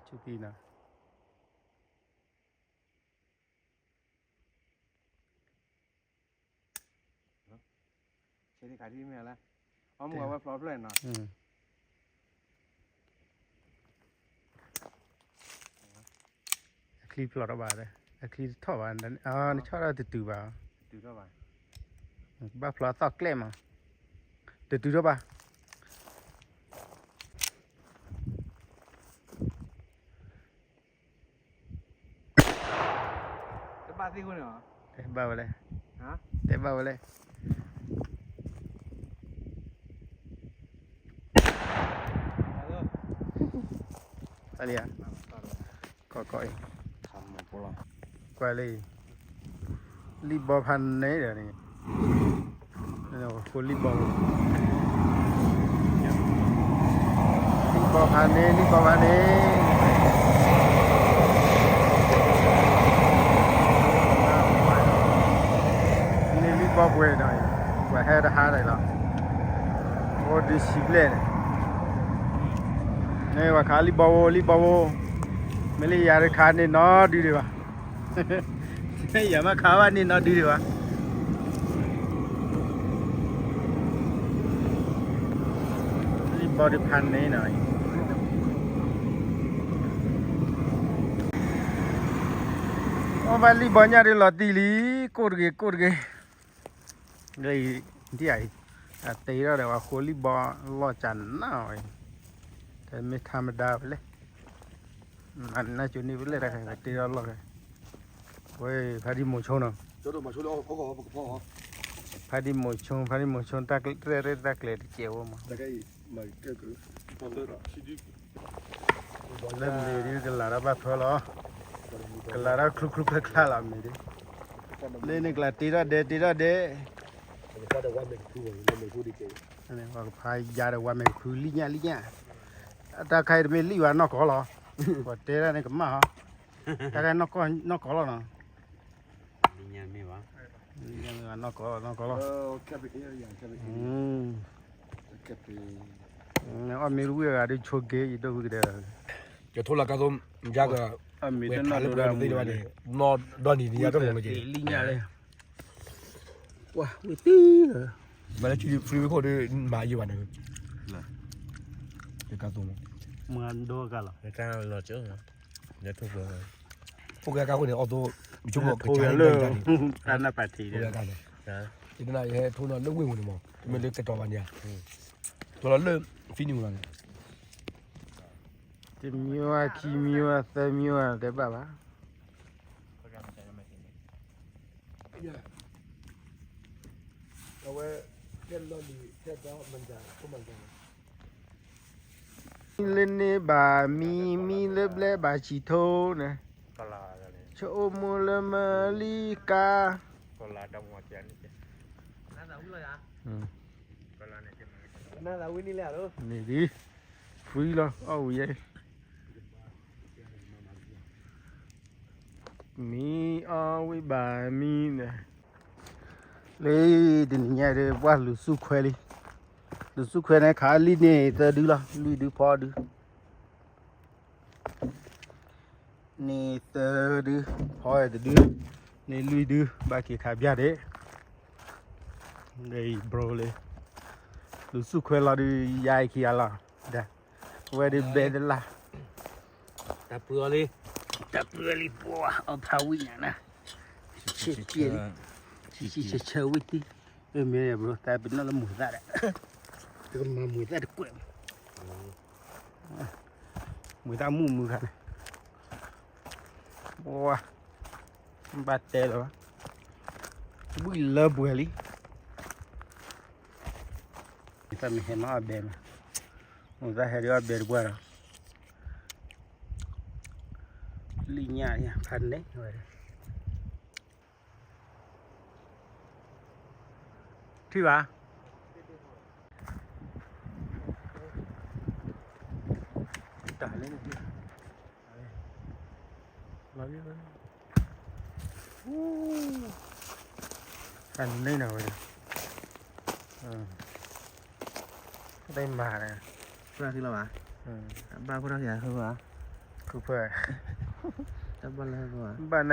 Chupi na. Cheri kari me ala. Om wa problem na. ອືມ ຄລິບຫຼອດບາດເດ້ ຄລິບຖອດບາດ ອາ ນີ້ຊອດລະ ຕື່ໆ ບາ ຕື່ໆ ບາ ບາ ພລອດຕອກແກລມ ອາ ຕື່ໆ ບາ Te ba ti kone. Te ba wale. Ha? Te ba wale. Alia. Ko ko. Kwale. ລີ້ບໍ່ພັນເນດຽວນີ້ ໂອ້ ລີ້ບໍ່ ລີ້ບໍ່ພັນເນ ລີ້ບໍ່ພັນເນ ນີ້ລີ້ບໍ່ເບວດອຍ ວ່າແຮດຫາໄດ້ລະ ໂອ້ ດີຊິບເລນ ນີ້ວ່າຄາລີ້ບໍ່ ລີ້ບໍ່ ເມລີຢາໄດ້ຄານີ້ເນາະ ດີດີວ່າ ຢາມາຄາວ່ານີ້ເນາະ ດີດີວ່າ ລີ້ບໍ່ໄດ້ພັນເນ ໂອ້ ບາລີ້ບໍ່ຍາໄດ້ຫຼອດຕີລີ ໂກດເກ ໂກດເກ ໄດ້ທີ່ໄອ ອາ ເຕະແລ້ວແຫຼະວ່າໂຄລີ້ບໍ່ຫຼໍ່ຈັນນາວ ແຕ່ໄມ່ທຳມະດາໄປເລີຍ ອືມ ອັນນັ້ນຈຸດນີ້ໄປເລີຍ ໄດ້ເຕະແລ້ວຫຼໍ່ ໂອ້ຍ ພາດີໂມຊົນເນາະ ພາດີໂມຊົນ ພາດີໂມຊົນ ຕາເກລ ຕາເກລ ຕາເກລ ມາ ເລີ່ມເລີຍນີ້ກະລາດາບາເພີລອ ກະລາດາຄລຸກໆ ຄລາໆ ລະມີເດ ເລີຍນີ້ກະລາຕີດອດເດ ຕີດອດເດ ອັນນີ້ວ່າພາຍາດວ່າແມ່ນຄືລີຍາ ລີຍາ ຕາໄຄເມລີວ່ານອກກໍລອ ວ່າເຕລະນີ້ກະມາ ຕາໄຄນອກກໍ ນອກກໍລອເນາະ ລີຍາແມ່ນຫວາ ລີຍາແມ່ນຫວາ ນອກກໍລອ ນອກກໍລອ ເອີ ແຄບໄປເຄບ ອືມ ແຄບໄປ ອືມ ອອນເມລູເວລາໄດ້ໂຊເກອີໂຕກະເດ ຈະໂທລະກະໂຕ ຢາກະ ອາ ມີແຕ່ນອກ ເວທາເລີຍ ເວລານີ້ ນອກດອນນີ້ ຍາກະໂຕເກ ລີຍາເລີຍ ວ່າ ເວທີ ມາແລ້ວ ທີ່ຟຣີໂຄດ ມາຢູ່ວັນນີ້ ເດກາໂຕ ມາໂດກາລະ ເດກາລະເຈີ ໂທກາໂກເນ ອອໂຕ ໂທກາໂກ ຕານາປາທີ ໂທກາໂກ ນະ ໂທນະ ເລີກເວງໂມ ເມເລີກະຕອບານຍາ ໂທລະເລີກຟີນິວລະ ເຕັມມີວາ ຄີມີວາ ເຕີມີວາ ແຕ່ບາບາ ເລເນບາມີ ມີເລີບແລບາຊີໂທນະ ຊະໂອໂມລະມາລີກາ ອືມ ນາລາວິນນີ້ແຫຼະເນາະ ນີ້ດີ ຟຣີລະ ເອົາເຢ ມີອາວິບາມີນະ ເລີຍ ດິນໃຫຍ່ເດີ ວ່າ ລູຊູແຄລີ ລູຊູແຄນະ ຄາລີເນເຕີດືລະ ລຸຍດືພໍດື ເນເຕີດື ພໍເຕີດື ເນລຸຍດື ບາເກຄາບຍາເດ ເດໂບຣເລ ລູຊູແຄລາດີ ຍາຍຄີອາລາ ເດ ເວດີເບດລາ ຕາເປືອລີ ຕາເປືອລີ ປົວ ເອົາພາວິນນະ ເຊເຊ ເຊເຊ ເຊເຊ ເຊວິຕິ ເອີ ເມໂບຣ ຕາເປັນນະລະໝູຕາດະ ກະມາໝູຕາດະກວຍ ອືມ ໝູຕາໝູ ໝູຄັນ ໂອ້ ບາດແຕກແລ້ວ ບຸຍເລີບເວີລີ ຕາມີເຫັນມາອອດແບບ ໝູຕາເຮັດອອດແບບກວ່າ ລີຍາ ຍາ ພັນເດ້ ທີ່ວ່າ ຕາຍແລ້ວ ມາເວີຍ ອັນນີ້ນະເວີຍ ເອີ ໄດ້ມາແລ້ວ ເພື່ອທີ່ລະຫວາ ເອີ ບ້ານພວກເຮົາເສຍຄືວ່າ Cooper ຈັບບ່ອນແລ້ວບໍ່ວ່າ? ບ້ານ